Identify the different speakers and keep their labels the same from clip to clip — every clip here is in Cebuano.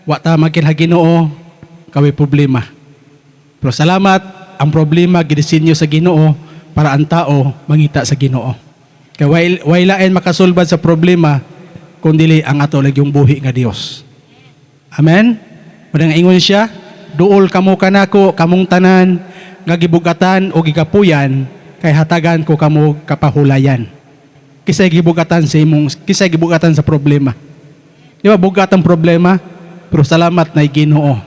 Speaker 1: Wa ta magkilha Ginoo, kawi problema. Pero salamat, ang problema gidisenyo sa Ginoo para ang tao mangita sa Ginoo. Kay way lain makasulbad sa problema kung dili ang ato lang buhi nga Dios. Amen. Mao ingon siya, "Duol kamo kanako kamong tanan nga gibugatan o gikapuyan, kay hatagan ko kamo kapahulayan." Kisay gibugatan sa imong, kisay gibugatan sa problema? Di ba bugat ang problema? Pero salamat na Ginoo.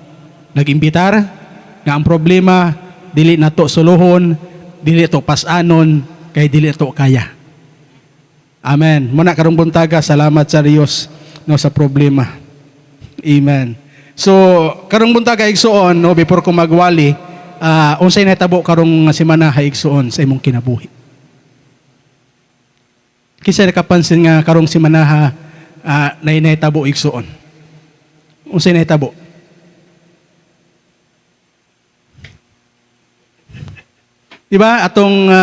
Speaker 1: Nag-imbitar nga ang problema dili nato suluhon, dili to pasanon, kay dili to kaya. Amen. Muna karong buntaga, salamat sa Dios, no, sa problema. Amen. So, karong buntaga, igsuon, no, before ko magwali, unsay nahitabo karong semana, igsuon, sa imong kinabuhi? Kinsa nakapansin nga karong semana na nahitabo, igsuon? Unsay nahitabo? Di ba atong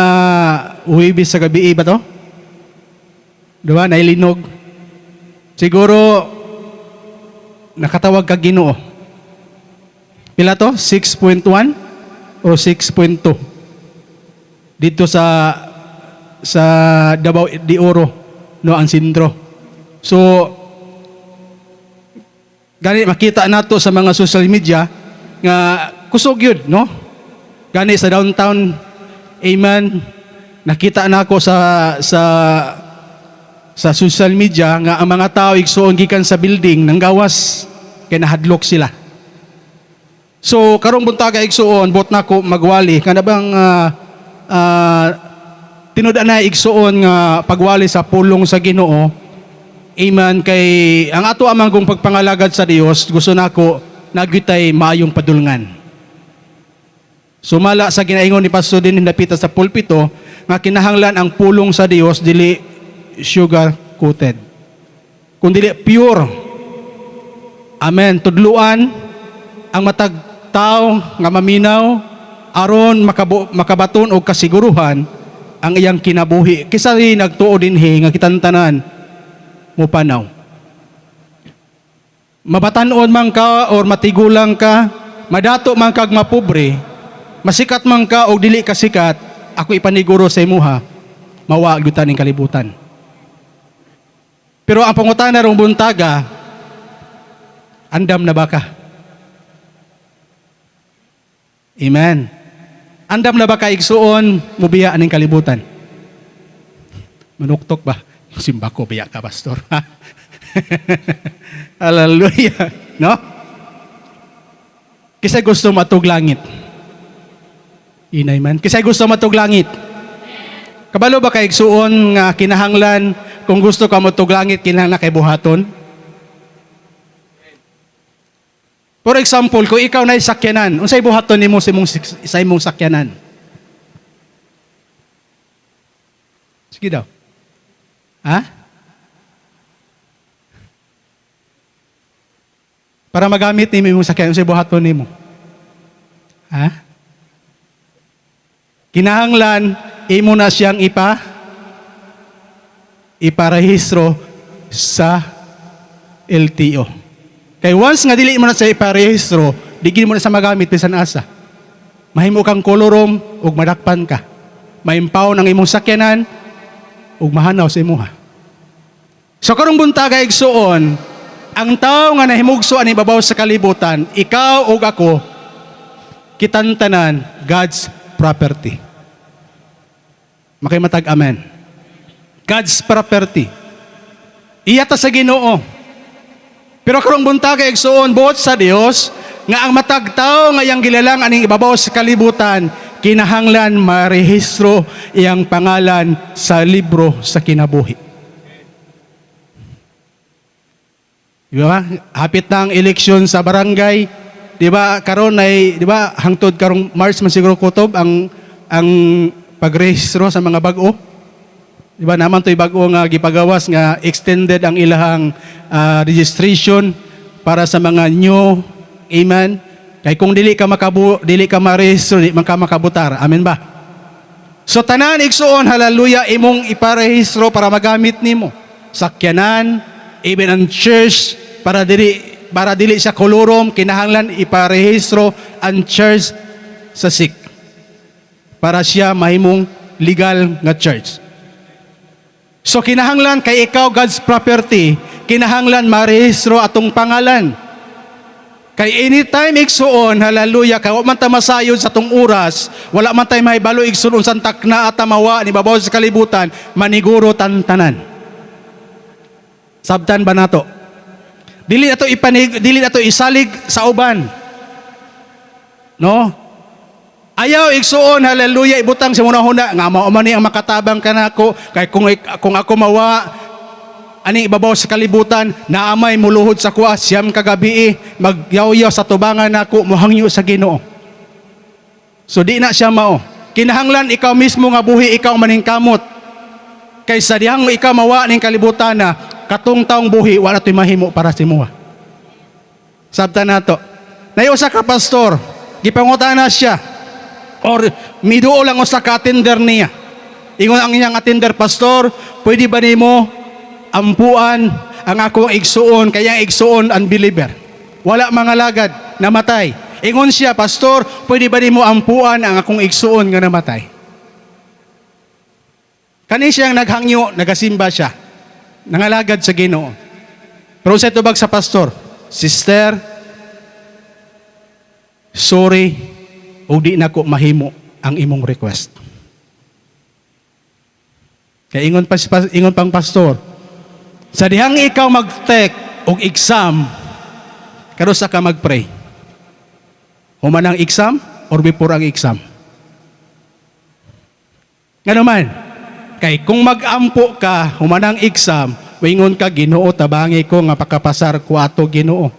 Speaker 1: Huwebes sa gabi ba to? Di ba? Nailinog. Siguro nakatawag ka Ginoo. Pila to? 6.1 o 6.2? Dito sa Davao de Oro, no, ang sentro. So gani makita nato sa mga social media nga kusog yun, no? Gani sa downtown, amen, nakita nako sa social media nga ang mga tao, igsuon, gikan sa building nang gawas kay nahadlok sila. So karong buntaga, igsuon, buot nako magwali kana bang tinud na, igsuon, nga pagwali sa pulong sa Ginoo. Amen, kay ang ato amang kung pagpangalagad sa Dios, gusto nako nagyutay maayong padulngan. Sumala sa ginaingon ni Pastor din hindapita sa pulpito nga kinahanglan ang pulong sa Dios dili sugar coated. Kung dili pure. Amen. Tudluan ang matag tao nga maminaw aron makabaton og kasiguruhan ang iyang kinabuhi. Kinsa rin nagtuo dinhi nga kitang tanan mopanaw? Mabatan-on man ka or matigulang ka, madato man kag mapobre, masikat man ka o dili ka sikat, ako ipaniguro sa imuha, mawa gyud ning kalibutan. Pero ang pangutana rong buntaga, andam na ba ka? Amen. Andam na ba ka, igsuon, mubiya aning kalibutan? Manuktok ba? Simba ko, biya ka, pastor. Hallelujah. No? Kinsa gusto matug langit? Inay man. Kinsa gusto matug langit? Kabalo ba kay, igsuon, nga kinahanglan kung gusto ka motug langit, kinahanglan kay buhaton? For example, kung ikaw na sakyanan, unsay buhaton nimo sa imong sakyanan? Sige daw. Ha? Para magamit nimo imong sakyanan, unsay buhaton nimo? Ha? Kinahanglan imo na siyang iparehistro sa LTO. Kay once nga dili mo na sa iparehistro, di gid mo na sa magamit bisan asa. Mahimo kang kolorom ug madakpan ka. Maimpaw ang imong sakyanan ug mahanaw sa imuha. So karong buntaga, igsuon, ang tao nga nahimugso ani babaw sa kalibutan, ikaw ug ako, kitang tanan God's property. Makimatag amen. God's property. Iya ta sa Ginoo. Pero karong buntaga, igsuon, buot sa Dios nga ang matag tao nga iyang gilalang aning ibabaw sa kalibutan, kinahanglan marehistro iyang pangalan sa libro sa kinabuhi. Di ba? Hapit na ang eleksyon sa barangay. Di ba karon ay, di ba, hangtod karong March man siguro kutob ang pagrehistro sa mga bag-o. Di ba naman to'y bag-o nga gipagawas nga extended ang ilahang registration para sa mga new, amen. Kay kung dili ka marehistro, di man ka makabutar. Amen ba? So tanan, igsuon, hallelujah, imong iparehistro para magamit nimo. Sakyanan, even ang church, para dili para dili siya kolorum, kinahanglan iparehistro ang church sa SEC para siya mahimong legal nga church. So kinahanglan, kay ikaw God's property, kinahanglan marehistro atong pangalan. Kay anytime, igsuon, hallelujah, kay wa man ta masayod sa atong oras, wala man tay mahibalo, igsuon, unsang takna at mawa ni babaw sa kalibutan, maniguro tan tanan. Sabtan ba nato? Dili nato ipanig, dili nato isalig sa uban. No? Ayaw, igsuon, hallelujah, ibutang sa huna nga mao man ni ang makatabang kanako kay kung ako mawa ani ibabaw sa kalibutan, naamay muluhod sa kuha 9 ka gabi, magyawyaw sa tubangan nako, mohangyo sa Ginoo. So di na siya mao. Kinahanglan ikaw mismo nga buhi, ikaw maningkamot. Kay sa dihang ikaw mawa ning kalibutan na katong taong buhi, wala to'y mahimo para sa imuha. Sabtan nato. Naay usa ka pastor, gipangutana siya or miduol lang usa ka attender niya. Ingon ang iyang attender, "Pastor, pwede ba nimo ampuan ang akong igsuon, kaya ang igsuon unbeliever? Wala mga lagad, namatay." Ingon siya, "Pastor, pwede ba nimo ampuan ang akong igsuon nga namatay?" Kani siyang naghangyo, nagasimba siya. Nangalagad sa Ginoo. Pero sa tubag sa pastor, "Sister, sorry, ug di nako mahimo ang imong request." Kaya ingon pang pastor, "Sa dihang ikaw mag-take og exam, kanusa ka mag-pray? Human ang exam or before ang exam?" Ngano man, kay kung mag-ampo ka, human ang exam, wingon ka, 'Ginoo, tabangi ko nga pakapasar ko ato, Ginoo.'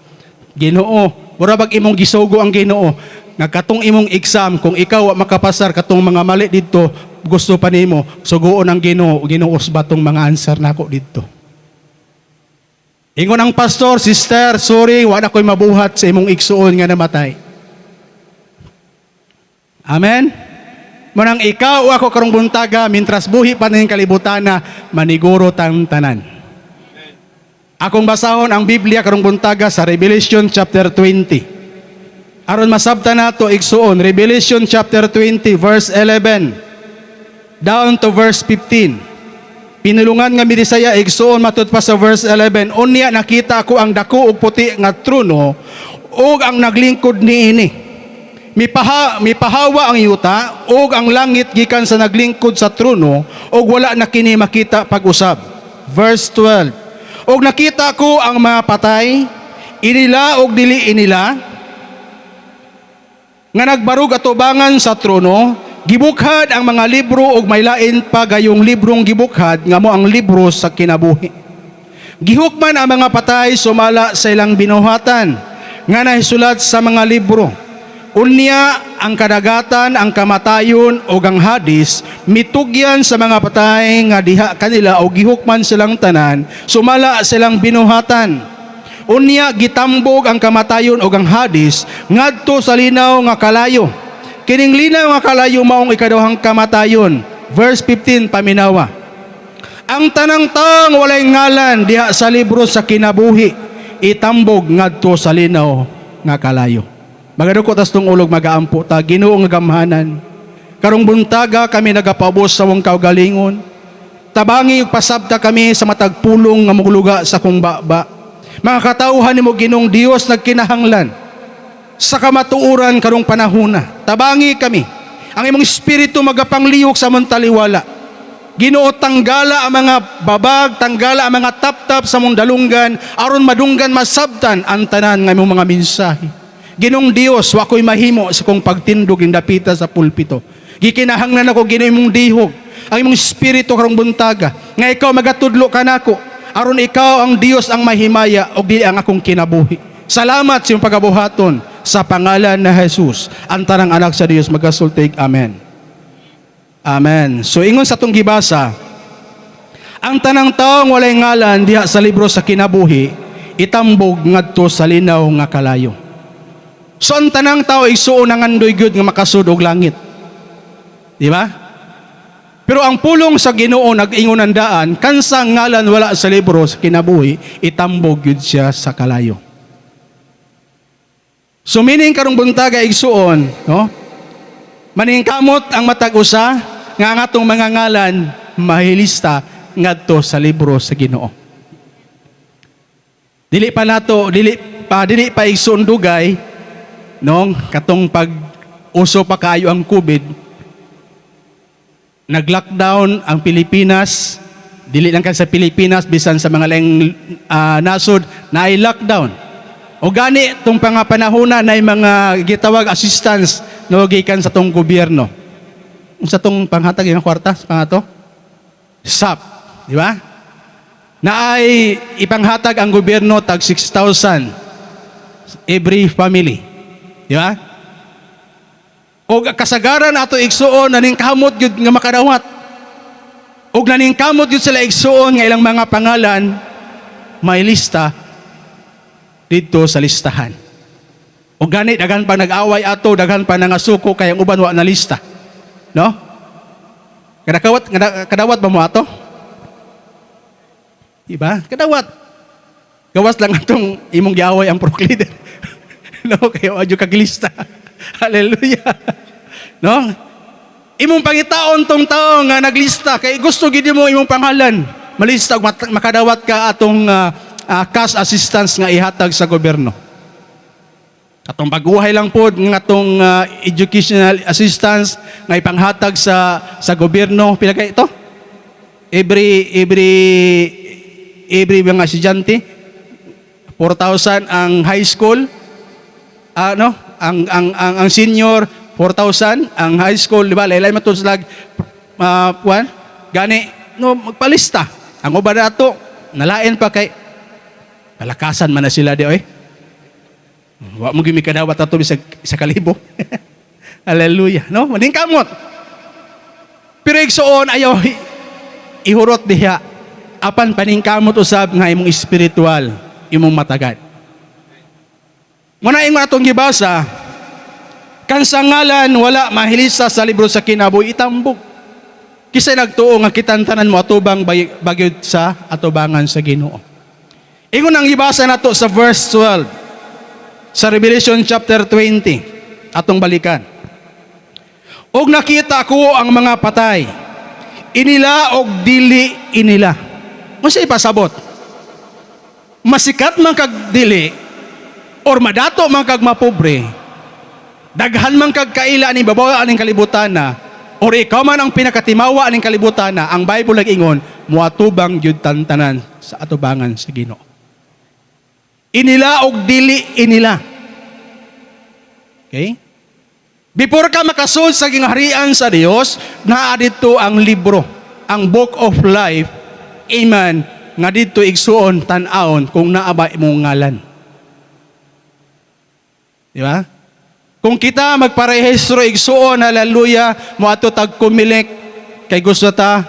Speaker 1: Ginoo, mura bag imong gisugo ang Ginoo, nga katong imong exam, kung ikaw wa makapasar katong mga mali didto, gusto pa nimo suguon ang Ginoo, Ginoo ba tong mga answer nako didto?" Ingon ang pastor, "Sister, sorry, wala ko'y mabuhat sa imong igsuon nga namatay." Amen? Manang ikaw o ako karong buntaga, mintras buhi pa ning kalibutan na, maniguro tang tanan. Akong basahon ang Biblia karong buntaga sa Revelation chapter 20. Aron masabtan nato, igsuon, Revelation chapter 20 verse 11 down to verse 15. Pinulungan nga Binisaya, igsuon, matud pa sa verse 11, "Unya nakita ko ang dako og puti nga trono ug ang naglingkod niini. Mipahawa ang yuta ug ang langit gikan sa naglingkod sa trono ug wala na kini makita pag-usab." Verse 12. "Ug nakita ko ang mga patay, inila ug dili inila, nga nagbarog atubangan sa trono. Gibukhad ang mga libro ug may lain pa gayong librong gibukhad nga mao ang libro sa kinabuhi. Gihukman ang mga patay sumala sa ilang binuhatan nga nahisulat sa mga libro. Unya ang kadagatan, ang kamatayon ug ang Hades mitugyan sa mga patay nga diha kanila ug gihukman silang tanan sumala sa ilang binuhatan. Unya gitambog ang kamatayon ug ang Hades ngadto sa linaw nga kalayo. Kining linaw nga kalayo maong ikaduhang kamatayon." Verse 15, paminawa. "Ang tanang taong walay ngalan diha sa libro sa kinabuhi itambog ngadto sa linaw nga kalayo." Magaduko tas tong ulog, magaampo ta. Ginoo nga gamhanan, karong buntaga kami nagapaubos sa among kaugalingon. Tabangi ug pasabta kami sa matag pulong nga mugluga sa akong baba. Mga katawhan nimo, Ginoong Dios, nagkinahanglan sa kamatuoran karong panahona. Tabangi kami. Ang imong espiritu magapanglihok sa among taliwala. Ginoo, tanggala ang mga babag, tanggala ang mga taptap sa among dalunggan, aron madunggan, masabtan ang tanan nga imong mga mensahe. Ginoong Dios, wa ko'y mahimo sa kong pagtindog dapita sa pulpito. Gikinahanglan ako, Ginoo, imong dihog, ang imong espiritu karong buntaga, nga ikaw magatudlo kanako, aron ikaw ang Dios ang mahimaya ug dili ang akong kinabuhi. Salamat sa imong pagabuhaton sa pangalan na Jesus. Ang tanang anak sa Dios magasultig, Amen. Amen. So ingon sa atong gibasa, ang tanang taong walay ngalan diha sa libro sa kinabuhi itambog ngadto sa linaw nga kalayo. So ang tanang tao, igsuon, nangandoy gyud nga makasud og langit. Di ba? Pero ang pulong sa Ginoo nag-ingon ang daan, kansang ngalan wala sa libro sa kinabuhi, itambog gyud siya sa kalayo. So meaning karong buntaga, igsuon, no? Maningkamot ang matag usa nga ang atong mga ngalan mahilista ngadto sa libro sa Ginoo. Dili pa nato, dili pa, igsuon, dugay no, katong pag uso pa kayo ang COVID, nag-lockdown ang Pilipinas. Dili lang kay sa Pilipinas, bisan sa mga laing nasod naay lockdown. O gani tong pangapanahona na mga gitawag assistance no, gikan sa tong gobyerno. Unsa tong panghatag yung kwarta sa pangato? SAP, di ba? Naay ipanghatag ang gobyerno tag 6,000 every family. Di ba? O kasagaran ato, igsuon, naningkamot gyud nga makadawat. Og naningkamot gyud sila, igsuon, nga ilang mga pangalan may lista dito sa listahan. O gani daghan pa nag-away ato, daghan pa nangasuko kay ang uban wa na lista. No? Kadawat ba mo ato? Diba? Kadawat. Gawas lang atong imong giaway ang floor leader, no, kayo adyo kaglista. Hallelujah. No? Imong pangitaon tong tao nga naglista kay gusto gid mo imong pangalan malista ug makadawat ka atong cash assistance nga ihatag sa gobyerno. Katong baguhay lang pod nga atong educational assistance nga ipanghatag sa gobyerno, pila kay ito? Every mga estudyante, 4,000 ang high school, ano, ang senior 4,000, ang high school, di ba? Laylay man to slag kuan gani no, magpalista. Ang uban nato nalain pa kay palakasan man na sila di oy. Wa mo gyud kadawat ato bisag isa ka libo. Hallelujah, no? Maningkamot. Pero igsuon, ayaw ihurot diha. Apan paningkamot usab nga imong espiritual, imong matagad. Muna ingon atong gibasa, kan sa ngalan wala mahilista sa libro sa kinabuhi, itambog. Kinsa nagtuo nga kitang tanan mo atubang bagyod sa atubangan sa Ginoo? Ingon ang gibasa nato sa verse 12 sa Revelation chapter 20, atong balikan. "Og nakita ko ang mga patay, inila og dili inila." Unsa ipasabot? Masikat man kag dili or madato man kag mapobre, daghan man kag kaila aning babaw aning kalibutan na, or ikaw man ang pinakatimawa aning kalibutan na, ang Bible nag-ingon, muatubang gyud tantanan sa atubangan sa Ginoo. Inila og dili inila. Okay? Before ka makasud sa gingharian sa Dios, naa dito ang libro, ang Book of Life. Amen. Nga dito, igsuon, tan-awon kung naa ba imong ngalan. Di ba? Kung kita magparehistro, igsuon, hallelujah, moadto tag Comelec kay gusto ta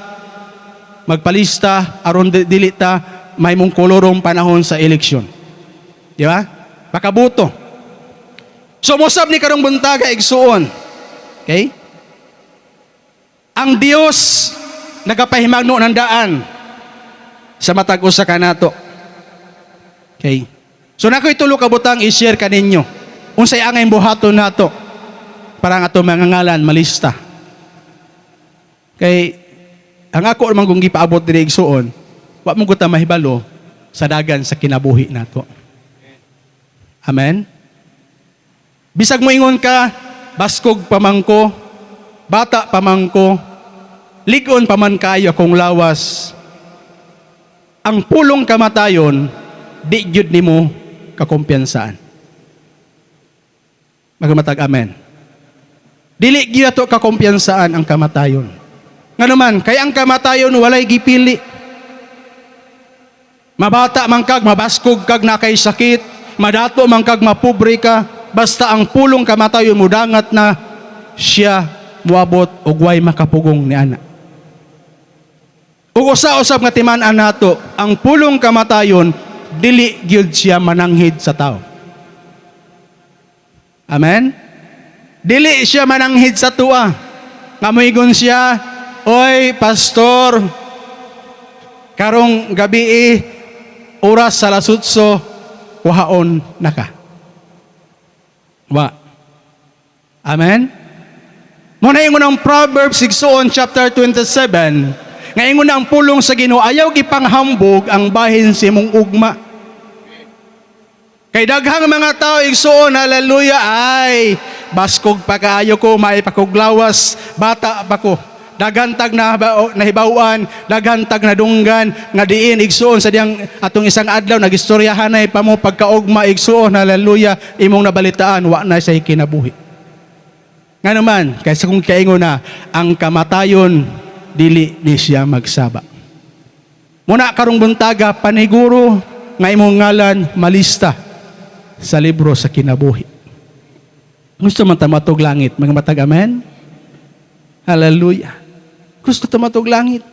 Speaker 1: magpalista aron dili ta may mong kolorong panahon sa eleksyon. Di ba? Makabuto. So mosab ni karong buntaga, igsuon. Okay? Ang Dios nagapahimangno ng daan sa matag usa kanato. Okay. So nakoy tulo ka butang i-share kaninyo. Unsay angay buhaton nato para ang ato mga ngalan malista. Kay ang ako man kung gipaabot diri, igsuon, wa mo gud ta mahibalo sa dagan sa kinabuhi nato. Amen. Bisag mo ingon ka, baskog pa man ko, bata pa man ko, ligon pa man kayo akong lawas, ang pulong kamatayon, di gyud nimo kakumpiyansaan. Magamatag amen. Dili gyud ato kakumpiyansaan ang kamatayon. Ngano man, kay ang kamatayon walay gipili. Mabata man kag, mabaskog kag, nakay sakit, madato man kag, mapobre ka, basta ang pulong kamatayon mudangat na siya, muabot og way makapugong ni ana. Ug usa-usab nga timan-an nato, ang pulong kamatayon dili gyud siya mananghid sa tao. Amen? Dili siya mananghid sa tua. Nga moingon siya, "Oy, pastor, karong gabi oras sa 8:00, kuhaon na ka." Wa. Amen? Mao na ingon ang Proverbs 6 chapter 27, nga ingon ang pulong sa Ginoo, ayaw ipanghambog ang bahin sa imong ugma. Kay daghang mga tao, igsuon, hallelujah, ay, baskog pa kaayo ko, may pakuglawas, bata pa ko. Daghan tag na nahibaw-an, daghan tag nadunggan, nga diin, igsuon, sa diyang atong isang adlaw, nagistoryahanay pa mo, pagkaugma, igsuon, hallelujah, imong nabalitaan, wa na siya kinabuhi. Nga naman, kaysa kung kaingon na, ang kamatayon, dili ni siya magsaba. Muna karong buntaga, paniguro nga imong ngalan malista sa libro sa kinabuhi. Gusto man ta maadtog langit, mga matag amen? Hallelujah. Gusto ta maadtog langit.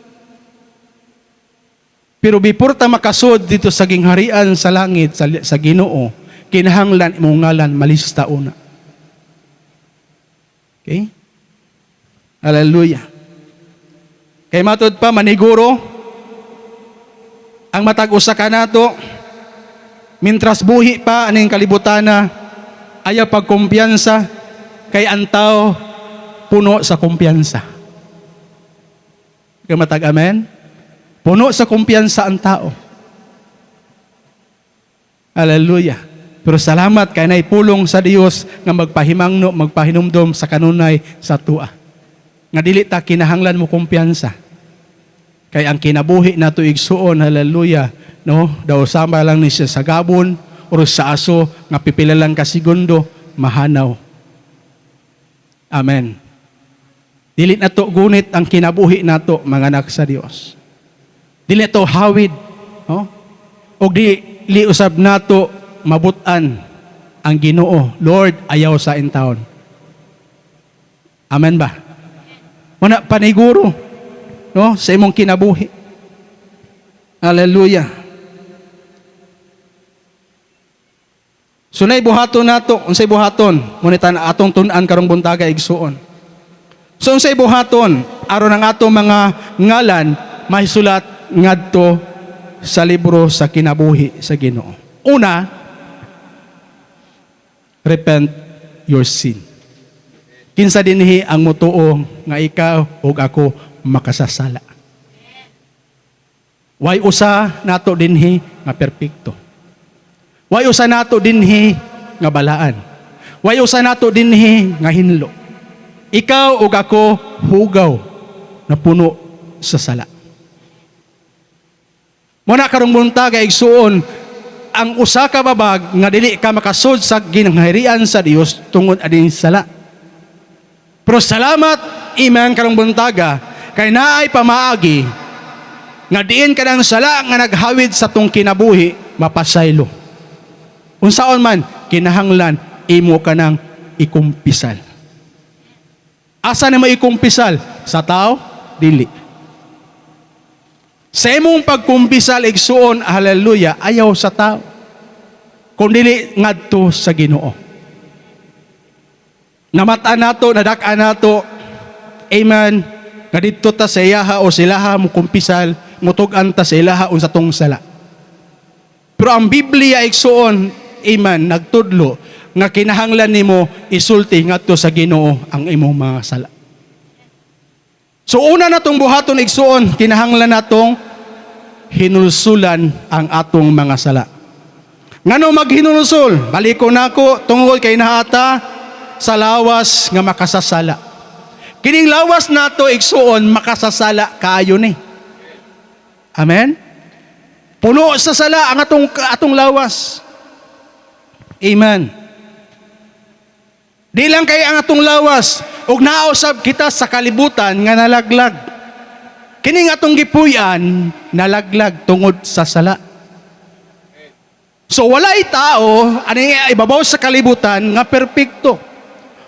Speaker 1: Pero before ta makasud dito sa gingharian sa langit sa Ginoo, kinahanglan imong ngalan malista una. Okay? Hallelujah. Kay matud pa maniguro ang matag usa ka nato mintras buhi pa aning kalibutana, ayaw pagkumpiyansa kay ang tao puno sa kumpiyansa. Kay matag amen? Puno sa kumpiyansa ang tao. Hallelujah. Pero salamat kay nay pulong sa Dios nga magpahimangno, magpahinumdom sa kanunay sa atoa. Nga dili ta kinahanglan mo kumpiyansa. Kay ang kinabuhi nato, igsuon, hallelujah, no? Daw sama lang ni siya sa gabon or sa aso nga pipila lang ka segundo mahanaw. Amen. Dili na to gunit ang kinabuhi nato, mga anak sa Dios. Dili to hawid, no? Og dili usab nato mabutan ang Ginoo. Lord, ayaw sa intawon. Amen ba? Muna paniguro, no, sa imong kinabuhi. Hallelujah. Sunay buhaton nato, unsay buhaton? Ngunit atong tun-an karong buntaga, igsuon. So unsay buhaton aron ang atong mga ngalan mahisulat ngadto sa libro sa kinabuhi sa Ginoo? Una, repent your sin. Kinsa dinhi ang mutuo nga ikaw ug ako makasasala? Way usa nato dinhi nga perpekto. Way usa nato dinhi nga balaan. Way usa nato dinhi nga hinlo. Ikaw ug ako hugaw na puno sa sala. Muna karong buntaga, igsuon, ang usa ka babag nga dili ka makasud sa gingharian sa Dios tungod aning sala. Pero salamat, amen, karong buntaga kay naay pamaagi nga diin kanang sala nga naghawid sa tong kinabuhi mapasaylo. Unsaon man, kinahanglan imo kanang ikumpisal. Asa na mo ikumpisal? Sa tao? Dili. Sa imong pagkumpisal, igsuon, hallelujah, ayaw sa tao. Kung dili ngadto sa Ginoo. Namata nato, nadak-an nato, amen, nga didto ta sa iyaha o silaha mo kumpisal, mutug-an ta sa ilaha unsa tong sala. Pero ang Biblia, igsuon, amen, nagtudlo nga kinahanglan nimo isulti ngadto sa Ginoo ang imong mga sala. So una natong buhaton, igsuon, kinahanglan natong hinulsulan ang atong mga sala. Ngano maghinulsol? Baliko nako tungod kay naa ta sa lawas nga makasasala. Kining lawas nato, igsuon, makasasala kaayo ni. Amen? Puno sa sala ang atong lawas. Amen. Di lang kay ang atong lawas, ug nausab kita sa kalibutan nga nalaglag. Kining atong gipuy-an nalaglag tungod sa sala. So walay tao ani ibabaw sa kalibutan nga perpekto.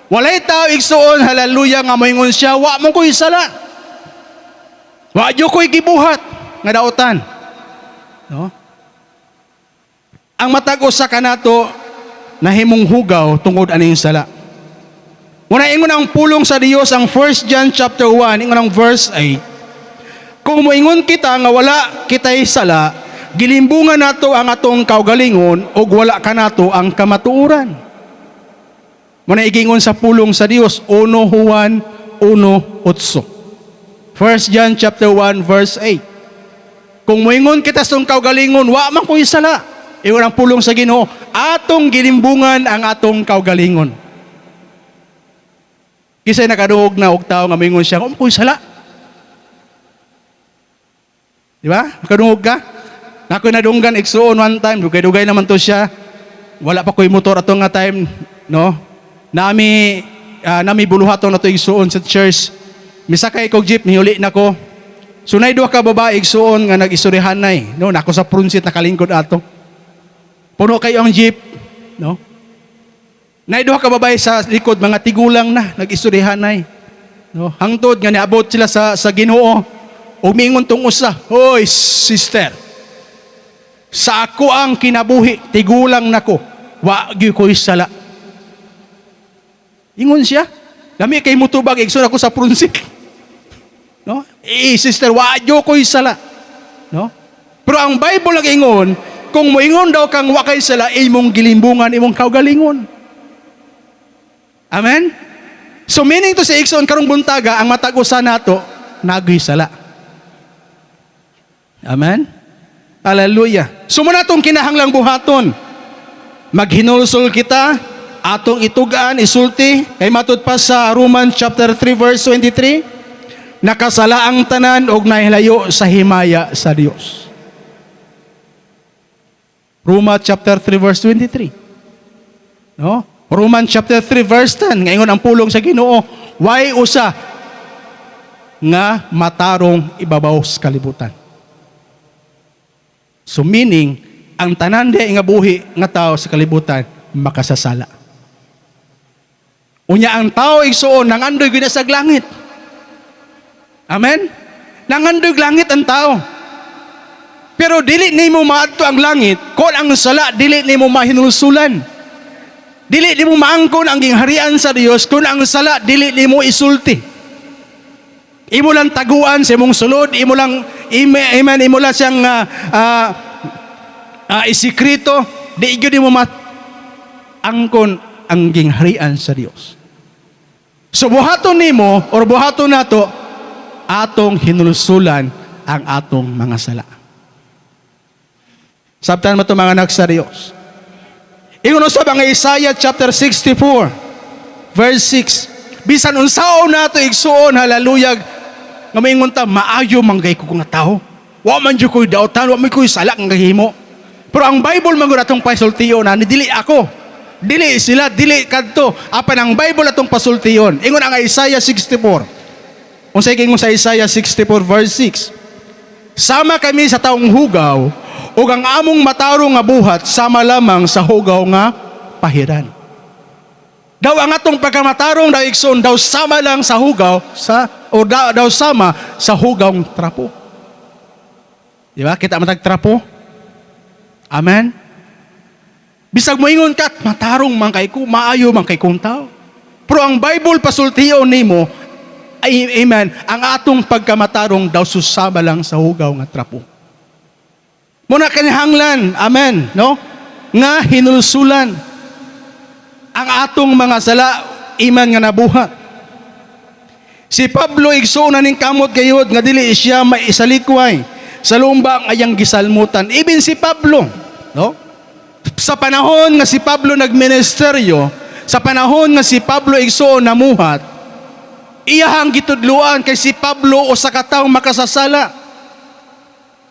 Speaker 1: Walay tao, igsuon, hallelujah, nga moingon siya, "Wa man ko'y sala. Wa jud ko'y gibuhat nga dautan." No? Ang matag usa kanato nahimong hugaw tungod aning sala. Muna ingon ang pulong sa Dios ang 1 John chapter 1, ingon ang verse 8. Kung moingon kita nga wala kitay sala, gilimbungan nato ang atong kaugalingon ug wala kanato ang kamatuoran. Mao na giingon sa pulong sa Dios, 1 Juan 1:8. 1 John chapter 1 verse 8. Kung moingon kita sa atong kaugalingon, "Wa man ko'y sala." Ingon ang pulong sa Ginoo, atong gilimbungan ang atong kaugalingon. Kinsay nakadungog na og tao nga moingon siya, "Wa man ko'y sala"? Di ba? Nakadungog ka? Naa ko'y nadunggan, igsuon, one time, dugay-dugay naman to siya. Wala pa ko'y motor ato nga time, no? Nami buluhaton na to, igsuon, sa church. Misakay kog jeep, mihuli na ko. So naay duha ka babae, igsuon, nga nag-istoryahanay, no? Nako sa front seat nakalingkod ato. Puno kayo ang jeep, no? Naay duha ka babae sa likod, mga tigulang na, nag-istoryahanay. No? Hangtod nga niabot sila sa Ginoo. Miingon tong usa, "Hoy, sister. Sa ako ang kinabuhi, tigulang nako. Wa gyud ko'y sala." Ingon siya. Lami kay mutubag, igsoon, ako sa front seat. No? "Eh, sister, wa gyud ko'y sala." No? Pero ang Bible ang ingon, kung moingon daw kang wa kay sala, imong gilimbungan imong kaugalingon. Amen? So meaning to say, igsoon, karong buntaga, ang matag usa nato naa goy sala. Amen? Hallelujah. So mao na atong kinahanglang buhaton. Maghinulsol kita, atong itugaan, isulti, kay matud pa sa Romans chapter 3 verse 23, nakasala ang tanan og nahilayo sa himaya sa Dios. Roma chapter 3 verse 23. No? Romans chapter 3 verse 10, ngayon ang pulong sa Ginoo, way usa nga matarong ibabaw sa kalibutan. So meaning, ang tanan di nga buhi nga tao sa kalibutan makasasala. Unya ang tao, igsuon, nangandoy gyud na sa langit. Amen? Nangandoy langit ang tao. Pero dili nimo maadto ang langit kung ang sala dili nimo mahinulsulan. Dili nimo maangkon ang gingharian sa Dios kung ang sala dili nimo isulti. Imo lang taguan sa imong sulod, imo lang amen, imo lang siyang isikreto, di gyud nimo maangkon ang gingharian sa Dios. So buhaton nimo or buhaton nato atong hinulsulan ang atong mga sala. Sabtan mo to, mga anak sa Dios. Ingon sa mga Isaiah chapter 64 verse 6. Bisan unsaon nato, igsuon, hallelujah, nga maingon ta, "Maayo man kay ko nga tao. Wa man jud ko'y dautan, wa man ko'y sala nga gahimo." Pero ang Bible man gud atong pasultiyon na ni dili ako. Dili sila, dili kadto. Apan ang Bible atong pasultiyon. Ingon ang Isaiah 64. Unsay ingon sa Isaiah 64 verse 6? "Sama kami sa taong hugaw, ug ang among matarong nga buhat sama lamang sa hugaw nga pahiran." Daw ang atong pagkamatarong daw, igsoon, daw sama lang sa hugaw sa o daw sama sa hugaw trapo. Di ba? Kita man tag trapo. Amen. Bisag moingon ka, "Matarong man kay ko, maayo man kay kong tao." Pero ang Bible pasultiyon nimo ay, amen, ang atong pagkamatarong daw susama lang sa hugaw nga trapo. Mao na kinahanglan, amen, no? Nga hinulsulan ang atong mga sala iman nga nabuhat. Si Pablo, igsuon, ning kamot gayud nga dili siya maisalikway sa lumba ang ayang gisalmutan. Even si Pablo, no? Sa panahon nga si Pablo nagministeryo, sa panahon nga si Pablo, igsuon, namuhat, iyahang gitudluan kay si Pablo usa ka tawo makasasala.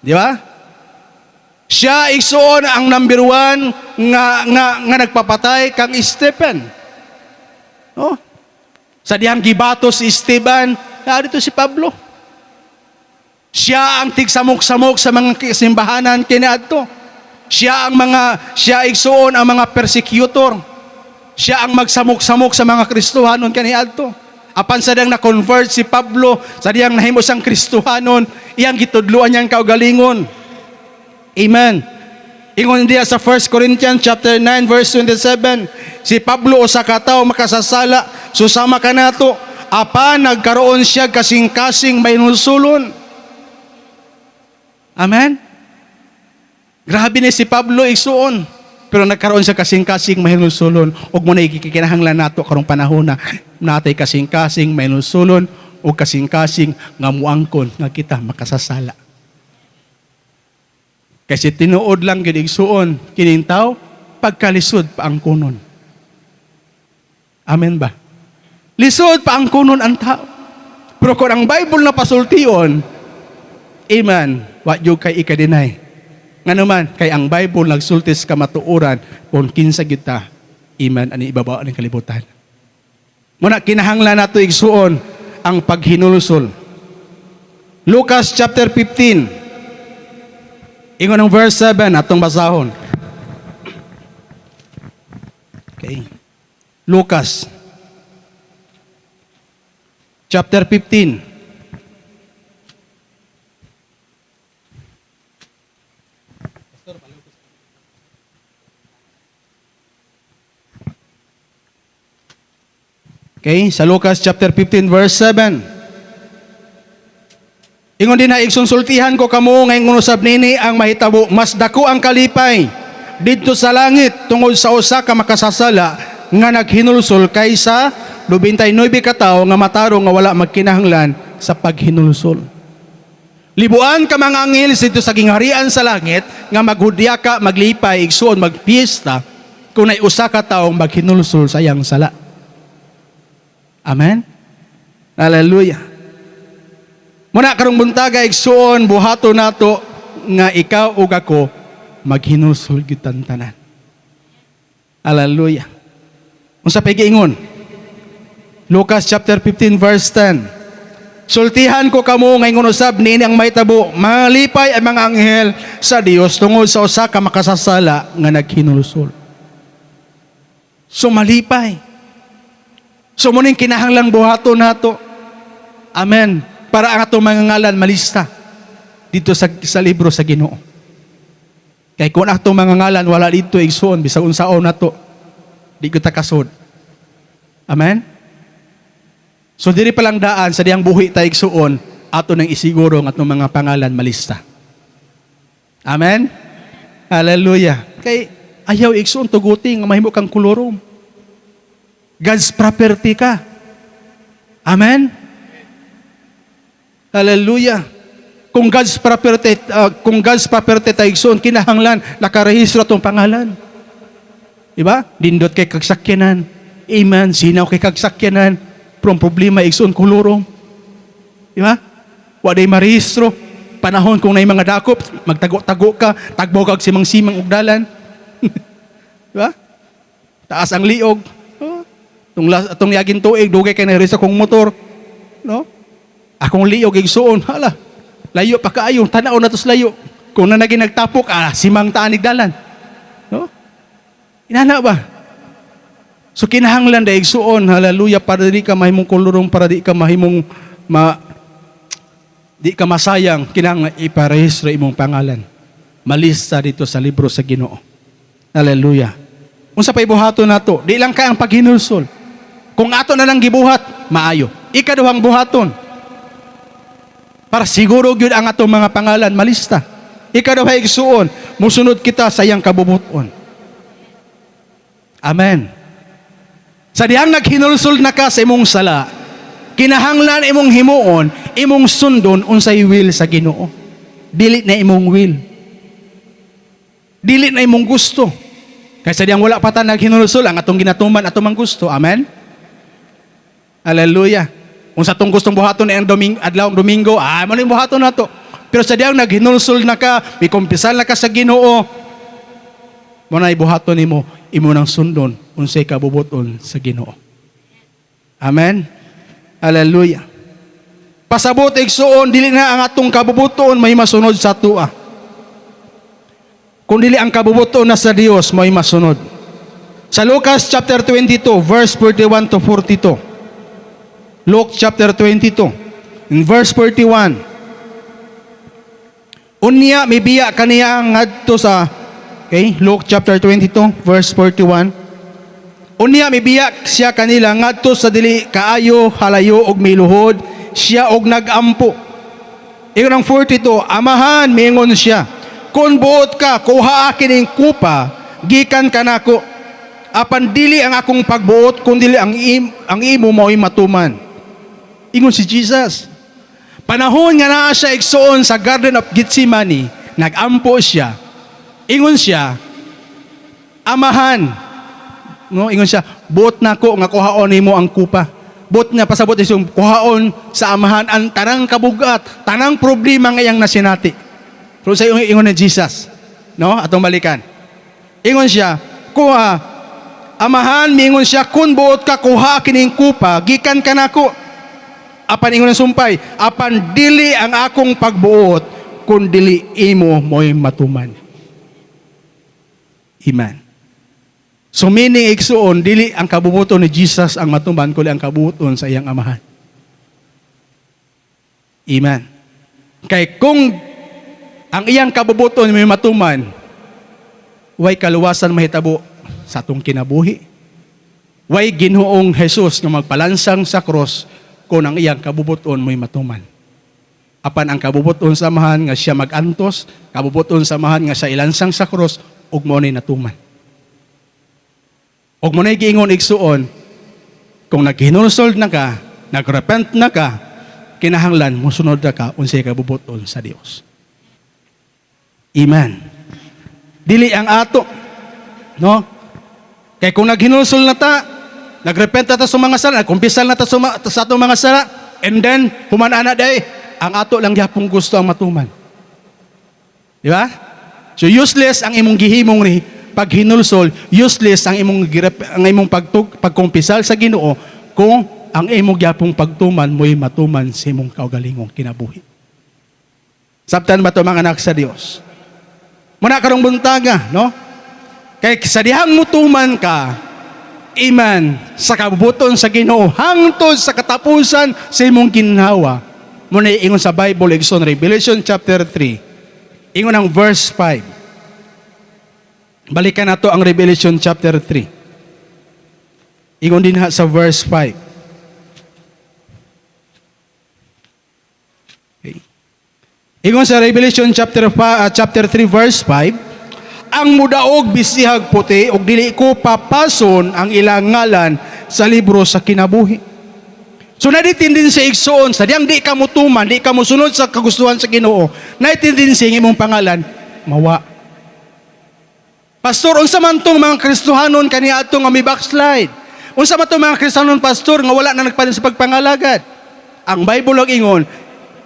Speaker 1: Di ba? Siya, igsuon, ang number one nga nagpapatay kang Stephen. Oh. Sa dihang gibato si Esteban, dito si Pablo. Siya ang tigsamok-samok sa mga simbahanan kiniadto. Siya, igsuon, ang mga persecutor. Siya ang magsamok-samok sa mga Kristohanon kaniadto. Apan sa diyang na-convert si Pablo, sa diyang nahimo siyang Kristohanon, iyang gitudluan niyang kaugalingon. Amen. Ingon diya sa 1 Corinthians chapter 9 verse 27, si Pablo usa ka tawo makasasala, susama kanato, apan nagkaroon siya kasing-kasing mahinulsulon. Amen. Grabe ni si Pablo, igsuon. Pero nagkaroon siya kasing-kasing mahinulsulon ug mo na ikikinahanglan nato karong panahon na natay kasing-kasing mahinulsulon ug kasing-kasing nga muangkon nga kita makasasala. Kasi tinuod lang gid, igsuon, kining tao pagkalisod paangkonon. Amen ba? Lisod paangkonon ang tao. Pero kung ang Bible na pasultion, amen, wa jud kay ika-deny. Ngano man, kay ang Bible nagsulti sa kamatuoran kung kinsa kita, amen, ani ibabaw ng kalibutan. Muna kinahanglan nato, igsuon, ang paghinulsol. Lucas chapter 15. Ingon ang verse 7 atong basahon. Okay. Lucas chapter 15. Okay, sa Lucas chapter 15 verse 7. Ingon din na, "Igsoon, sultihan ko kamo nga ingon usab nini ang mahitabo, mas dako ang kalipay didto sa langit tungod sa usa ka makasasala nga naghinulsol kaysa 99 ka tawo nga matarong nga wala magkinahanglan sa paghinulsol." Libuan ka mga anghel didto sa gingharian sa langit nga maghudya ka, maglipay, igsuon, magpiesta kung nay usa ka tawo maghinulsol sa iyang sala. Amen? Hallelujah. Muna karong buntaga, igsuon, buhato nato nga ikaw ug ako maghinulsol gyud tanan. Hallelujah. Unsa pay giingon? Lucas chapter 15 verse 10. "Sultihan ko kamo nga ingon usab niini ang mahitabo, malipay ang mga anghel sa Dios tungod sa usa ka makasasala nga naghinulsol." So malipay. So muning kinahanglang buhaton nato. Amen. Para ang atong mga ngalan malista dito sa libro sa Ginoo. Kay kung atong mga ngalan wala dito, igsuon, bisag unsaon nato, di ko takasod. Amen? So diri pa lang daan sa diyang buhi ta, igsuon, ato nang isiguro ang atong mga pangalan malista. Amen? Hallelujah. Kay ayaw, igsuon, tuguti nga mahimo kang kolorum. God's property ka. Amen? Hallelujah. Kung God's property tayo, igsuon, kinahanglan nakarehistro atong pangalan. Diba? Nindot kay kag sakyanan. Amen. Sinaw kay kag sakyanan. Pero ang problema, igsuon, kolorum. Diba? Wa day marehistro. Panahon kung naay mga dakop, magtago-tago ka, tagbo kag simang-simang og dalan. Diba? Taas ang liog. Oh. Atong yagin tuig, dugay kay narehistro kong motor. No? Akong liog, igsuon, hala. Layo pa kaayo, tanaw na tos layo. Kung na naging nagtapok, simang taanig dalan. No? Inana ba? So kinahanglan da, igsuon, hallelujah, para di ka mahimong kolorum, para di ka mahimong ma di ka masayang, kinahanglan iparehistro imong pangalan. Malista dito sa libro sa Ginoo. Hallelujah. Unsa pa ibuhaton nato? Di lang kay ang paghinulsol. Kung ato na lang gibuhat, maayo. Ikaduhang buhaton. Para siguro gyud ang atong mga pangalan malista. Ikaduha, igsuon, musunod kita sa iyang kabubuton. Amen. Sa dihang naghinulsol na ka sa imong sala, kinahanglan imong himuon, imong sundon unsay will sa Ginoo. Dili na imong will. Dili na imong gusto. Kaysa diyang wala pa ta naghinulsol, ang atong ginatuman atong mang gusto. Amen? Hallelujah. Kung sa atong gustong buhaton ang Domingo, adlaw ang Domingo, mo na yung buhaton nato. Pero sa diyang naghinulsol na ka, mikumpisal na ka sa Ginoo, mo na ibuhaton nimo, imo nang sundon unsay kabubuton sa Ginoo. Amen. Hallelujah. Pasabot, igsuon, dili na ang atong kabubuton may masunod sa atoa. Kung dili ang kabubuton na sa Dios may masunod. Sa Lucas chapter 22 verse 41 to 42. Luke chapter 22 in verse 41. Unya mibiya kaniya ngadto sa. Okay, Luke chapter 22 verse 41. Unya mibiya siya kanila ngadto sa dili kaayo halayo og miluhod siya og nagampo. Ingon ang 42, "Amahan," miingon siya, "kung buot ka, kuha kining kupa, gikan kanako. Apan dili ang akong pagbuot kundi ang imo mao'y matuman." Ingon si Jesus. Panahon nga naa siya, igsuon, sa Garden of Gethsemane, nagampo siya. Ingon siya, "Amahan," no, ingon siya, "buot nako nga kuhaon nimo ang kupa." Buot niya pasabot isong kuhaon sa Amahan ang tanang kabugat, tanang problema nga iyang nasinati. Pero sa ingon ni Jesus, no, atong balikan. Ingon siya, "Kuha, Amahan," miingon siya, "kun buot ka, kuha kining kupa gikan kanako. Apan," ingon ng sumpay, "apan dili ang akong pagbuot kun dili imo mo'y matuman." Amen. So meaning, igsuon, dili ang kabubuton ni Jesus ang matuman, kundi ang kabubuton sa iyang Amahan. Amen. Kay kung ang iyang kabubuton may matuman, way kaluwasan mahitabo sa atong kinabuhi. Way Ginoong Jesus nga magpalansang sa cross kung ang iyang kabubuton mo'y matuman. Apan ang kabubuton sa Amahan nga siya magantos, kabubuton sa Amahan nga siya ilansang sa cross ug mao ni natuman. Ug mao nay giingon, igsuon, kung naghinulsol na ka, nagrepent na ka, kinahanglan mosunod na ka unsay kabubuton sa Dios. Amen. Dili ang ato, no? Kay kung naghinulsol na ta, nagrepent na ta sa mga sala, nagkumpisal na ta sa atong mga sala, and then human ana day, ang ato lang gyapong gusto ang matuman. Di ba? So useless ang imong gihimong ni paghinulsol, useless ang imong pagkumpisal sa Ginoo kung ang imong gyapong pagtuman mo'y matuman sa imong kaugalingong kinabuhi. Sabtan ba to, mga anak sa Dios? Muna karong buntaga, no? Kay sa dihang mutuman ka, iman sa kabubuton sa Ginoo hangtod sa katapusan sa imong ginhawa. Muna ingon sa Bible, igsoon, Revelation chapter 3. Ingon ang verse 5. Balikan nato ang Revelation chapter 3. Ingon din ha sa verse 5. Okay. Ingon sa Revelation chapter 3 verse 5, "Ang mudaog bistihag puti ug dili ko papason ang ilang ngalan sa libro sa kinabuhi." So na tendency, igsuon, sa diyang di ka mutuman, di ka musunod sa kagustuhan sa Ginoo, na tendency ang imong pangalan mawa. "Pastor, unsa man tong mga Kristohanon kaniadto nga may backslide? Unsa man tong mga Kristohanon, pastor, nga wala na nagpadayon sa pagpangalagad?" Ang Bible ang ingon,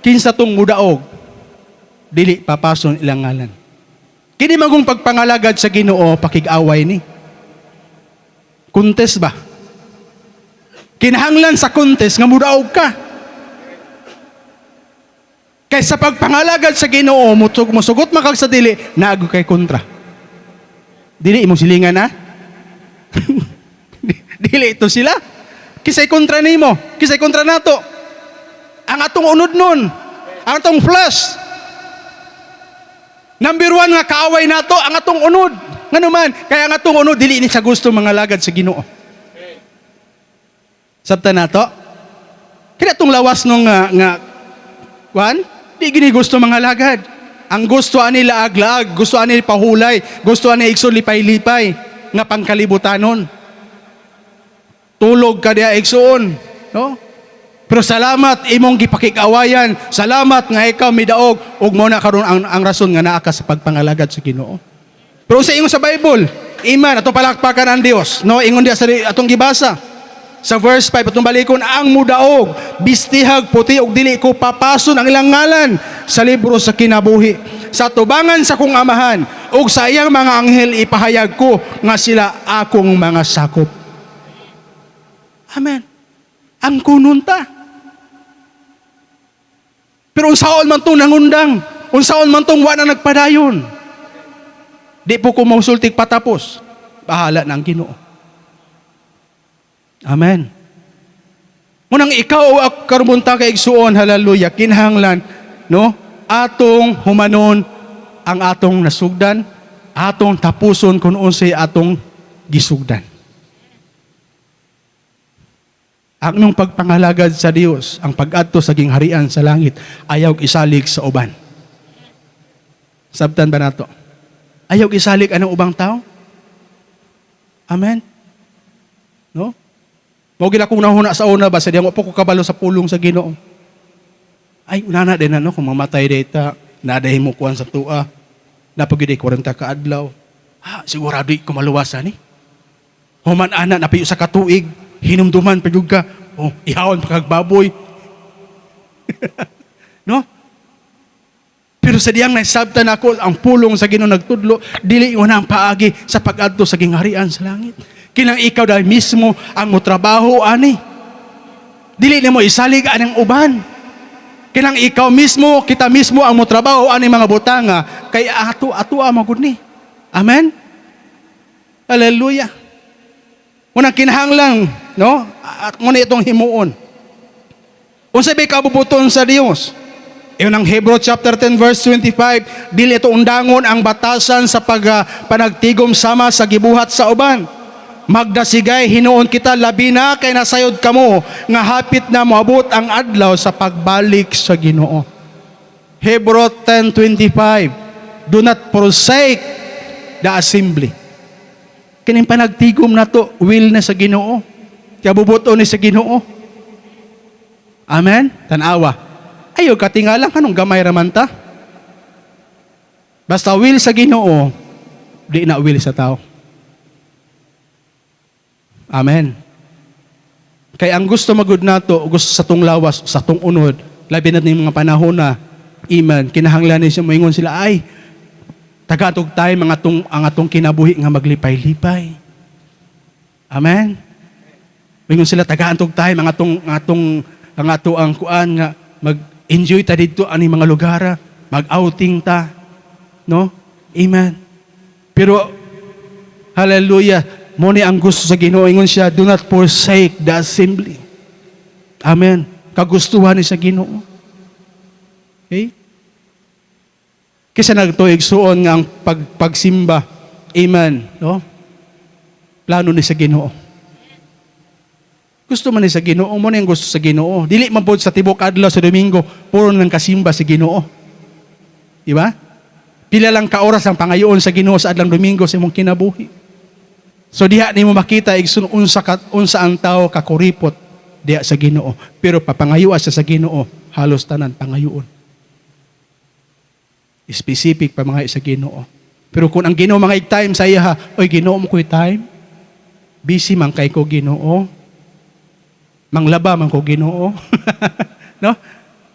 Speaker 1: kinsa tong mudaog, dili papason ilang ngalan. Kini magong pagpangalagad sa Ginoo, pakig-away ni. Contest ba? Kinahanglan sa contest nga mudaog ka. Kay sa pagpangalagad sa Ginoo, musugot man kag sa dili, nago kay kontra. Dili imong silingan na? Dili ito sila. Kisay kontra nimo, kisay kontra nato. Ang atong unod nun, ang atong flesh. Number one nga kaaway nato, ang atong unod. Ngano man, kaya ang atong unod, dili ni sa gusto mangalagad sa Ginoo. Sabta nato? Kaya atong lawas nung nga kwan, di gini gusto mangalagad. Ang gusto ani laag-laag, gusto ani pahulay, gusto ani, igsoon, lipay-lipay nga pangkalibutanon. Tulog ka diya, igsoon, no? Pero salamat imong gipakig-awayan. Salamat nga ikaw midaog ug mao na karon ang rason nga naa ka sa pagpangalagad sa Ginoo. Pero sa ingon sa Bible, iman atong palakpakan ang Dios, no? Ingon diya sa atong gibasa. Sa verse 5 atong balikon, "Ang mudaog bistihag puti ug dili ko papason ang ilang ngalan sa libro sa kinabuhi. Sa tubangan sa kong Amahan ug sa iyang mga anghel ipahayag ko nga sila akong mga sakop." Amen. Ang kunon ta. Pero unsaon man tong nangundang, unsaon man tong wa na nagpadayon? Di po ko mausultig patapos. Bahala na ang Ginoo. Amen. Munang ikaw o ako karong buntaga, igsuon, hallelujah, kinahanglan, no? Atong humanon ang atong nasugdan, atong tapuson kung unsay atong gisugdan. Ang imong pagpangalagad sa Dios, ang pag-adto sa gingharian sa langit, ayaw isalig sa uban. Sabtan ba nato? Ayaw isalig anong ubang tao? Amen. No? Mao gid akong nahuna sa una ba sa diyang po ko kabalo sa pulong sa Ginoo. Ay, unana din na, no, kung mamatay data, nadahin mo kuan sa tua. Napagid 40 ka adlaw. Ha, sigurado ko maluwasan ni. Human ana napiyo sa katuig, hinumduman pa jud ka. Oh, ihawon pa kag baboy. No? Pero sa diyang naisabtan ako ang pulong sa Ginoo nagtudlo, dili na ang paagi sa pag-adto sa gingharian sa langit. Kinang ikaw dahil mismo ang motrabaho ani. Dili nimo isalig anang uban. Kinang ikaw mismo, kita mismo ang motrabaho ani mga butanga kay ato ato magud ni. Amen. Hallelujah. Unang kinahanglan, no? At muna itong himuon. Unsa bay kabubuton sa Dios? Iyon ang Hebrew chapter 10 verse 25, dili ito undangon ang batasan sa panagtigom sama sa gibuhat sa uban. Magdasigay hinuon kita, labi na kay nasayod kamo nga hapit na moabot ang adlaw sa pagbalik sa Ginoo. Hebrew 10:25. Do not forsake the assembly. Kining panagtigom nato, will na sa Ginoo. Kaya bubuton ni sa Ginoo. Amen? Tanawa. Ayo katingalang kanong gamay raman ta. Basta will sa Ginoo, di na will sa tao. Amen. Kay ang gusto magud nato, gusto sa tong lawas, sa tong unod, labi na ning mga panahon na iman, kinahanglan ni siya moingon sila ay tagatog tayo mga tong ang atong kinabuhi nga maglipay-lipay. Amen. Moingon sila tagaan tayo mga tong atong ang ato ang kuan nga mag-enjoy ta didto ani mga lugar, mag-outing ta. No? Amen. Pero hallelujah, mo ni ang gusto sa Ginoo, ingon siya, do not forsake the assembly. Amen. Kagustuhan ni sa Ginoo. Okay? Kaysa nagtuig suon nga ang pagsimba. Amen. No? Plano ni sa Ginoo. Gusto man ni sa Ginoo, mo ni ang gusto sa Ginoo. Dili man pod sa tibok adlaw sa Domingo, puro nang kasimba sa Ginoo. Di ba? Pila lang ka oras ang pangayoon sa Ginoo sa adlang Domingo sa imong kinabuhi. So diha nimo makita igsoon unsa ka, unsa ang tao kakuripot diha sa Ginoo. Pero papangayuan siya sa Ginoo, halos tanan pangayoon. Specific pa mga sa Ginoo. Pero kung ang Ginoo mga time sa iya, oy Ginoo mo ko'y time. Busy man kay ko, Ginoo. Manglaba man ko, Ginoo. No?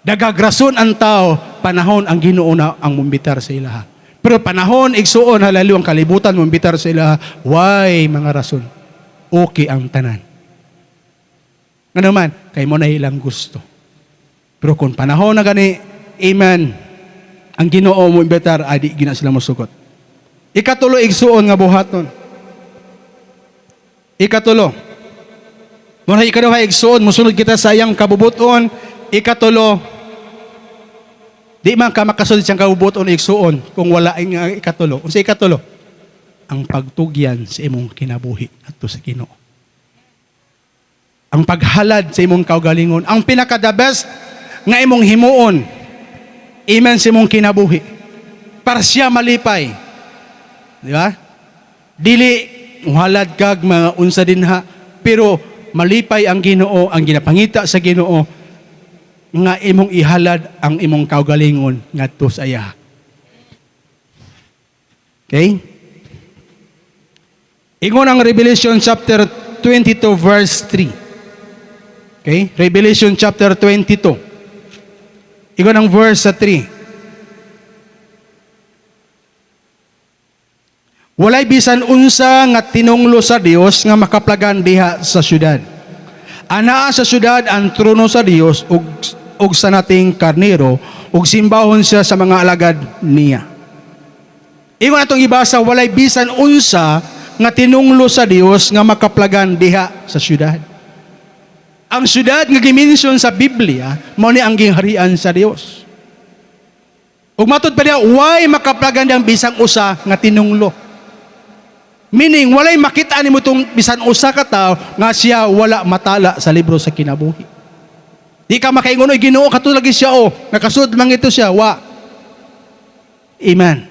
Speaker 1: Dagagrason ang tao, panahon ang Ginoo na ang mumbitar sa ilaha. Pero panahon igsuon halalo ang kalibutan mumbitar sa ilaha, why mga rason? Okay ang tanan. Nga naman, kay mo na ilang gusto. Pero kung panahon na gani, amen, ang Ginoo mo imbitar, ay di gina sila mosugot. Ikatulo, igsuon nga buhaton. Ikatulo. Muna ikaduha, igsuon, musunod kita sa iyang kabubuton. Ikatulo, di man ka makasunod siyang kabubuton, igsuon, kung wala ang ikatulo. Unsa ikatulo? Ang pagtugyan sa imong kinabuhi adto sa Ginoo. Ang paghalad sa imong kaugalingon, ang pinaka the best nga imong himuon. Amen, sa imong kinabuhi. Para siya malipay. Di ba? Dili muhalad kag mga unsa dinha, pero malipay ang Ginoo, ang ginapangita sa Ginoo nga imong ihalad ang imong kaugalingon ngadto sa iya. Okay? Ingon ang Revelation chapter 22 verse 3. Okay? Revelation chapter 22. Ingon ang verse sa 3. Walay bisan unsa nga tinunglo sa Dios nga makaplagan diha sa syudad. Anaa sa syudad ang trono sa Dios ug sa nating karnero ug simbahon siya sa mga alagad niya. Ingon atong ibasa, walay bisan unsa nga tinunglo sa Dios nga makaplagan diha sa syudad. Ang syudad nga gimension sa Biblia mao ni ang gingharian sa Dios. Ug matud pa diha, why makaplagan diyang bisang usa nga tinunglo? Meaning, walay makita nimo tong bisan usa ka tawo nga siya wala matala sa libro sa kinabuhi. Di ka makaingon, "Oy Ginoo, kato lagi siya oh, nakasud man ito siya." Wa. Amen.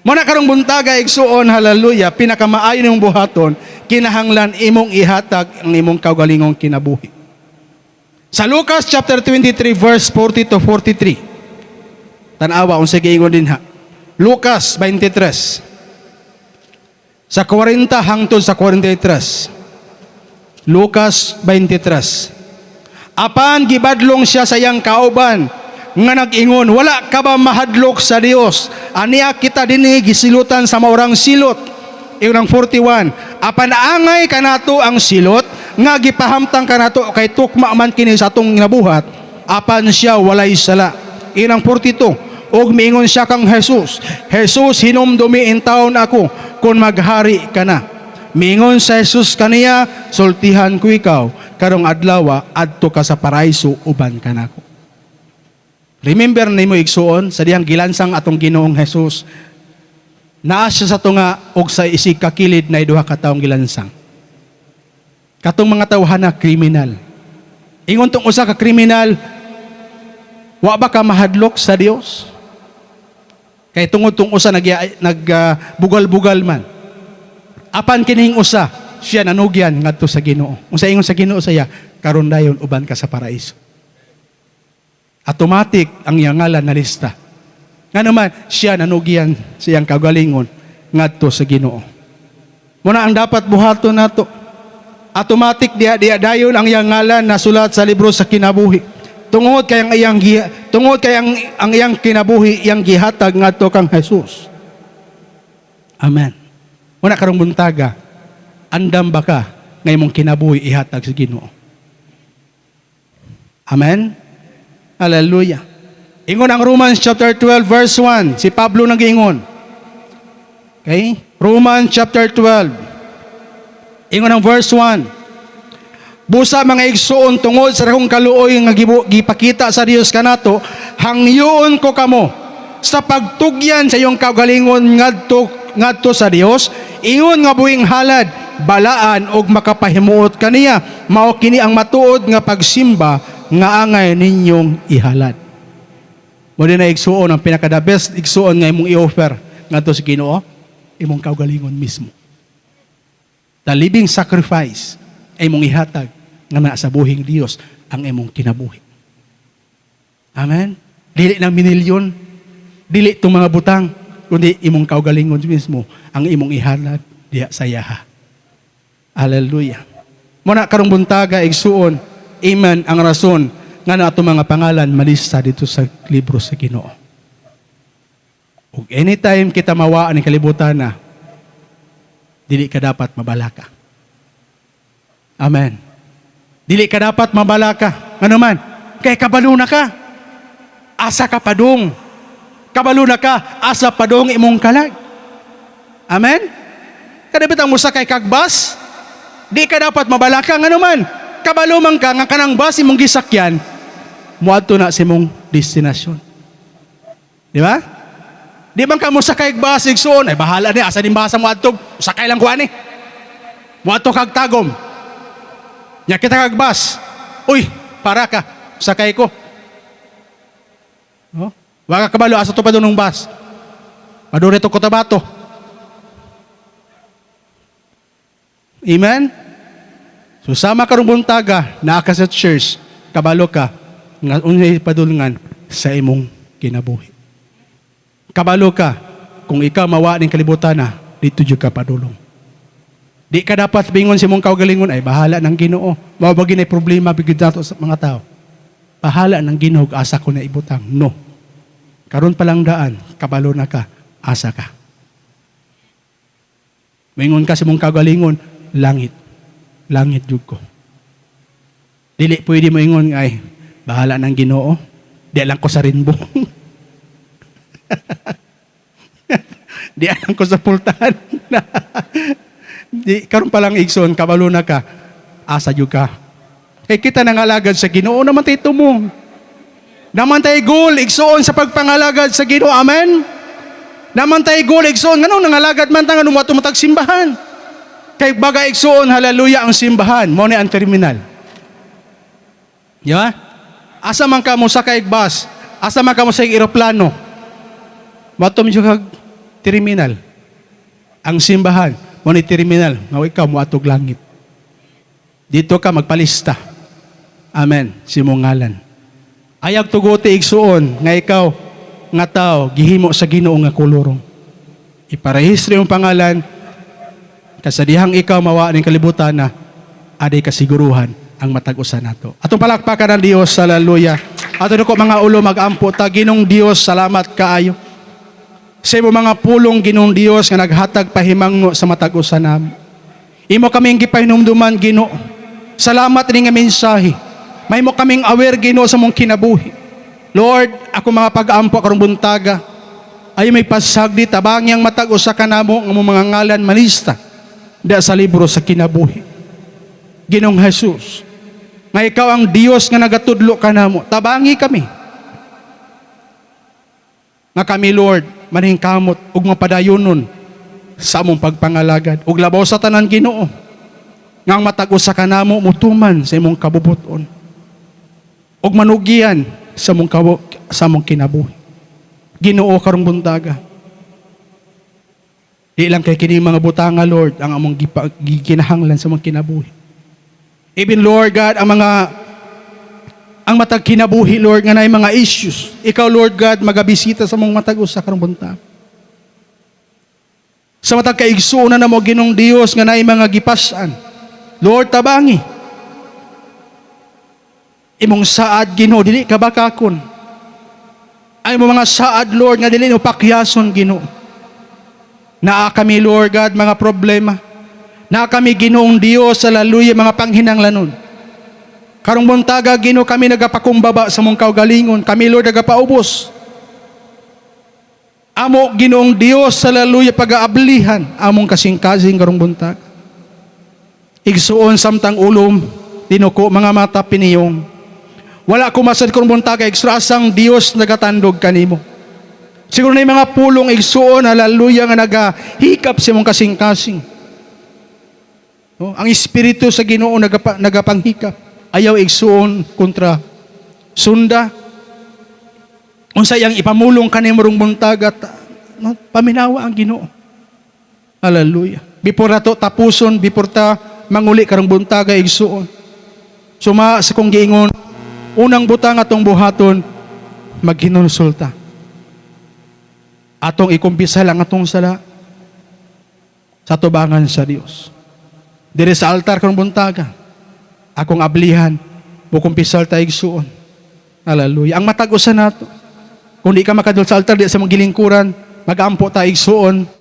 Speaker 1: Mao na karong buntaga, igsuon, hallelujah, pinakamaayo nimong buhaton, kinahanglan imong ihatag ang imong kaugalingong kinabuhi. Sa Lucas chapter 23 verse 40 to 43. Tan-awa unsa giingon dinha. Lucas 23 sa 40 hangtod sa 43. Lucas 23. Apan gibadlong siya sa iyang kauban nga nag-ingon, "Wala ka ba mahadlok sa Dios? Ania kita dinhi gisilutan sa maurang silot." Ingon ang 41, "Apan angay kanato ang silot nga gipahamtang kanato kay tukma man kini sa atong nabuhat, apan siya walay sala." Ingon ang 42, ug miingon siya kang Jesus, "Jesus, hinumdumi intawon ako kung maghari ka na." Miingon sa Jesus kaniya, "Sultihan ko ikaw, karong adlaw adto ka sa paraiso uban kanako." Remember nimo, igsuon, sa dihang gilansang atong Ginoong Jesus, naa siya sa tunga og sa isig kakilid na duha ka taong gilansang. Katong mga tawhana kriminal. Ingon tong usa ka kriminal, "Wa ba ka mahadlok sa Dios?" Kay tungod tong usa nag nag bugal-bugal man. Apan kining usa, siya nanugyan ngadto sa Ginoo. Unsa ingon sa Ginoo sa iya? "Karon dayon uban ka sa paraiso." Automatic ang iyang ngalan na lista. Nga naman, siya nanugyan sa iyang kagalingon ngadto sa Ginoo. Mao na ang dapat buhaton nato. Automatic diha diha dayon ang iyang ngalan nasulat sa libro sa kinabuhi. Tungod kay ang iyang kinabuhi iyang gihatag ngadto kang Jesus. Amen. Mao na karong buntaga, andam ba ka nga imong kinabuhi ihatag sa Ginoo? Amen. Hallelujah. Ingon ang Romans chapter 12 verse 1, si Pablo nag-ingon. Okay? Romans chapter 12. Ingon ang verse 1. "Busa, mga igsuon, tungod sa dakong kaluoy nga gipakita sa Dios kanato, hangyoon ko kamo sa pagtugyan sa iyong kaugalingon ngadto ngadto sa Dios, ingon nga buhing halad, balaan ug makapahimuot kaniya. Mao kini ang matuod nga pagsimba nga angay ninyong ihalad." Mao din na, igsuon, ang pinaka the best, igsuon, nga imong i-offer ngadto sa Ginoo, imong kaugalingon mismo. The living sacrifice ay imong ihatag nga naa sa buhing Dios ang imong kinabuhi. Amen. Dili nang minilyon, dili itong mga butang, kundi imong kaugalingon mismo ang imong ihalad diha sa iyaha. Hallelujah. Mao na karong buntaga, igsuon, amen, ang rason nga na ato mga pangalan malista dito sa libro sa Ginoo. Ug anytime kita mawaan ng kalibutan na, dili ka dapat mabalaka. Amen. Dili ka dapat mabalaka. Ano man? Kay kabalo na ka. Asa ka padung. Kabalo na ka, asa padung imong kalag. Amen? Kada bitang mosakay kag bus, di ka dapat mabalaka. Ngano man? Kabalo man ka nga kanang bus imong gisakyan, muadto na sa imong destinasyon. Di ba? Di man ka mosakay bus, igsuon, "Ay, bahala ni asa ning basa moadto, sakay lang ko ani." Muadto kag Tagum. Nya kita kag bus. "Uy, para ka, sakay ko." No? Wa ka kabalo asa to padung bus. Padung to Cotabato. Amen? So sama karong buntaga, naa ka sa church, kabalo ka nga unsay padulngan sa imong kinabuhi. Kabalo ka kung ikaw mawa ning kalibutan na, dito jud ka padulong. Di ka dapat bingon sa imong kaugalingon, "Ay, bahala ng Ginoo." Mao ba ginay problema bigid nato sa mga tao? "Bahala ng Ginoo asa ko na ibutang." No. Karon pa lang daan, kabalo na ka, asa ka. Moingon ka sa imong kaugalingon, "Langit. Langit jud ko." Dili pwede moingon, "Ay, bahala ng Ginoo. Di lang ko sa rainbow. Di lang ko sa pultahan." Di karon pa lang, igsoon, kabalo na ka, asa jud ka. Kay kita nangalagad sa Ginoo naman tayo tumong. Naman tayo goal, igsoon, sa pagpangalagad sa Ginoo. Amen. Naman tayo goal, igsoon, nganong nangalagad man ta, nganong moadto man simbahan? Kay baga, igsoon, hallelujah, ang simbahan mao ni ang terminal. Di ba? Asa man ka mo sakay bus, asa man ka mo sa eroplano. Moadto man kag terminal. Ang simbahan mao ni terminal nga ikaw moadtog langit. Dito ka magpalista. Amen. Sa imong ngalan. Ayaw tuguti, igsuon, nga ikaw nga tao gihimo sa Ginoo nga kolorong. Iparehistro yung pangalan sa dihang ikaw mawa ning kalibutan na aday kasiguruhan ang matag usa nato. Atong palakpakan ang Dios, hallelujah. Ato ko mga ulo, magampo ta. Ginoong Dios, salamat kaayo sa imo mga pulong, Ginoong Dios, nga naghatag pahimangno sa matag usa namo. Imo kaming gipahinumduman, Ginoo. Salamat ni nga mensahe. Mahimo kaming aware, Ginoo, sa mong kinabuhi. Lord, ako mga pag-ampo karong buntaga ay may pasagdi, tabangi ang matag usa kanamo nga mo mga ngalan malista da sa libro sa kinabuhi. Ginoong Jesus, nga ikaw ang Dios nga nagatudlo kanamo, tabangi kami. Nga kami, Lord, maningkamot ug mapadayonon sa among pagpangalagad. Ug labaw sa tanan, Ginoo, nga ang matag usa kanamo mutuman sa imong kabubuton ug manugian sa among kinabuhi. Ginoo, karong buntaga, di lang kay kini mga butanga, Lord, ang among gikinahanglan sa among kinabuhi. Even, Lord God, ang matag kinabuhi, Lord, nga naay mga issues. Ikaw, Lord God, magabisita sa among matag usa karong buntag. Sa matag kaigsuonan namo, Ginoong Dios, nga naay mga gipas-an. Lord, tabangi. Imong saad, Ginoo, dili ka bakakon. Ay mo mga saad, Lord, nga dili mo pakyason, Ginoo. Naa kami, Lord God, mga problema. Naa kami, Ginoong Dios, hallelujah, mga panghinanglanon. Karong buntaga, Ginoo, kami nagapakumbaba sa mong kaugalingon. Kami, Lord, nagapaubos. Amo, Ginoong Dios, hallelujah, pag-aablihan among kasing-kasing karong buntag. Igsuon, samtang ulom tinuko, mga mata piniyong. Wala ko masad karong buntaga, igsuon, Dios nagatandog kanimo. Siguro na yung mga pulong, igsuon, hallelujah, nga nagahikap sa imong kasing-kasing. No? Ang espiritu sa Ginoo nagapanghikap. Ayaw, igsuon, kontra sunda. Unsa iyang ipamulong kanimo rong buntaga, no, paminawa ang Ginoo. Hallelujah. Before nato tapuson, before ta manguli karong buntaga, igsuon. Suma sa kong giingon, unang butang atong buhaton, maghinulsulta. Atong ikumpisal ang atong sala sa tubangan sa Dios. Dire sa altar karong buntaga, akong ablihan, mukumpisal ta, igsuon. Hallelujah. Ang matag usa nato. Kung di ka makadul sa altar, di sa mga gilingkuran, magampo ta, igsuon.